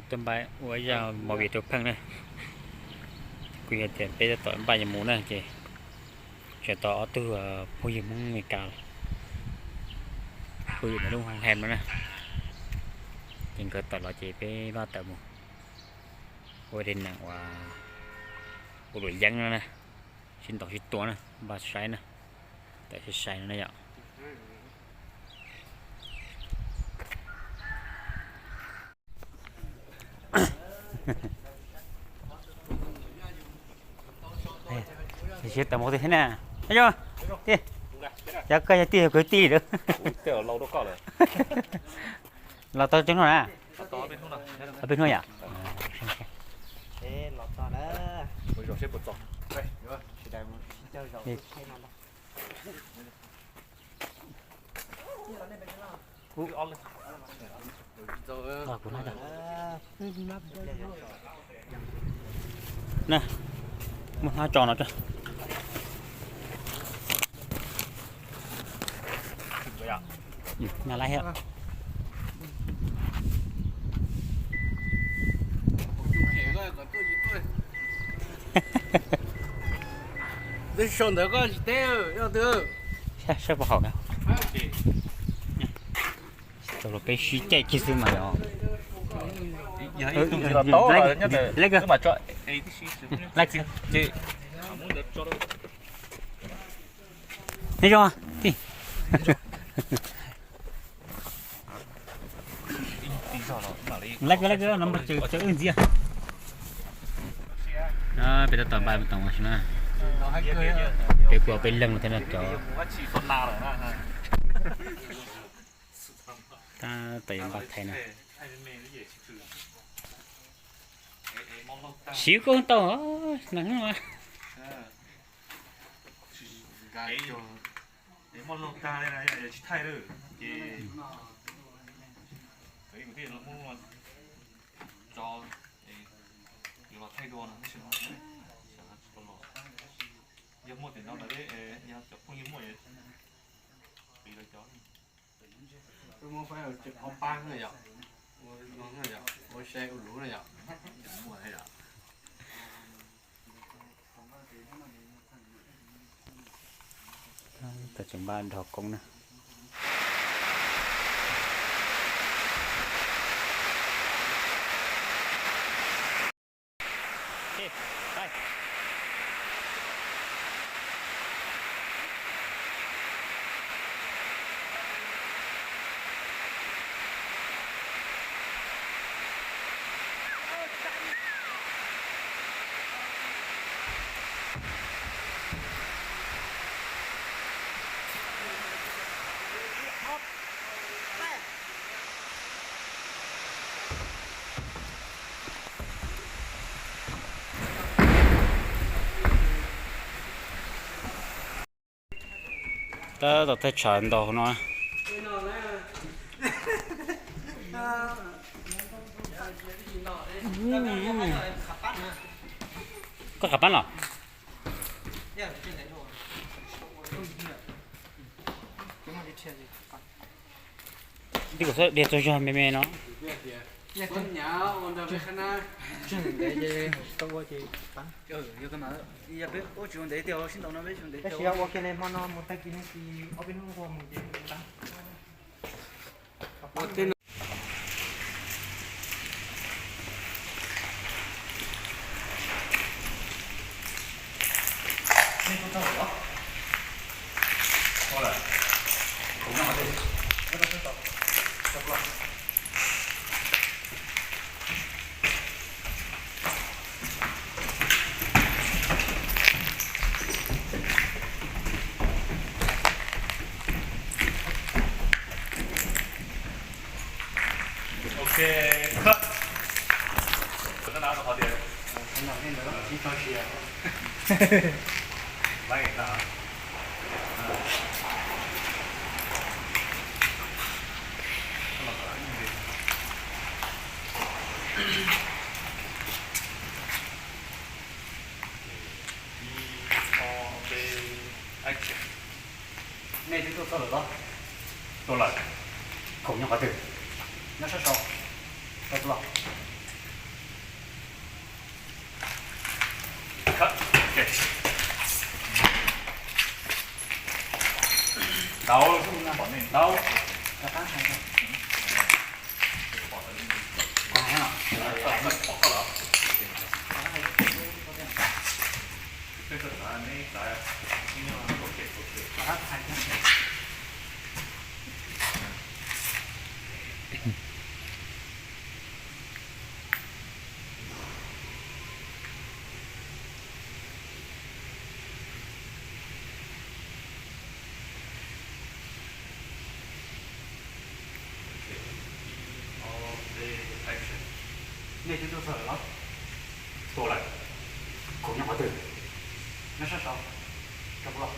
Tuaj npaj ua ib zaj movie rau Pheej na. Kuj yog tias peb tab tom npaj yuav mus na ces tseem tau ob tug phooj ywg Hmoob Amelikas pw ntawm lub hoo hem no na. Ces nkawd tawm los ces peb npaj tawm mus ua dej nees uas ua luam yeeb no na, sib ntaus sib tua na, npaj saib na, tawm saib saib no na yom. Siab tawm mus twg thiab na? Yog, cov koj yog tij yog kwv tij lawm. Los tau coob hnub na? Peb hnub yom? Na, muab hnab tso no. Na lab thiab. Twb sau ntawv koj tsis teb yog twg. Saib puas haum na. Tau los peb sib caij kiag xwb mas yog. Neb zoo, lab kawg lab kawg no mas tseem wb ntxiv. Peb tab tom npaj mus toom na. Peb kuj peb leeg thiab no cov. Tab tom yuav npaj thaiv na. Siv koj tau na. Yog muaj tiam no lawm, yog cov phooj ywg muaj, muab faib ob pab na yom, ua se ua luv na yom. Tau tseem npaj dhos koob na. Tab tom thaij tshav ntau no. Koj qab pab los? Ib kom xwb, diag txog zog me me no. Tab sis yog ua kiag li hmo no mus tag kis no ces ob peb hnub ua mus ces Ok, cut. Tau na, tau qhov tias, ib, ob, peb, action. Nej twb tuaj txog lawm los? Tuaj lawm. Khoom nyob qhov twg? Nyob sab saud. Tau los. Tau, tau. Nej twb tuaj txog lawm los? Tuaj lawm. Kuv nyob qhov twg? Nyob sab saud. Rau kuv los.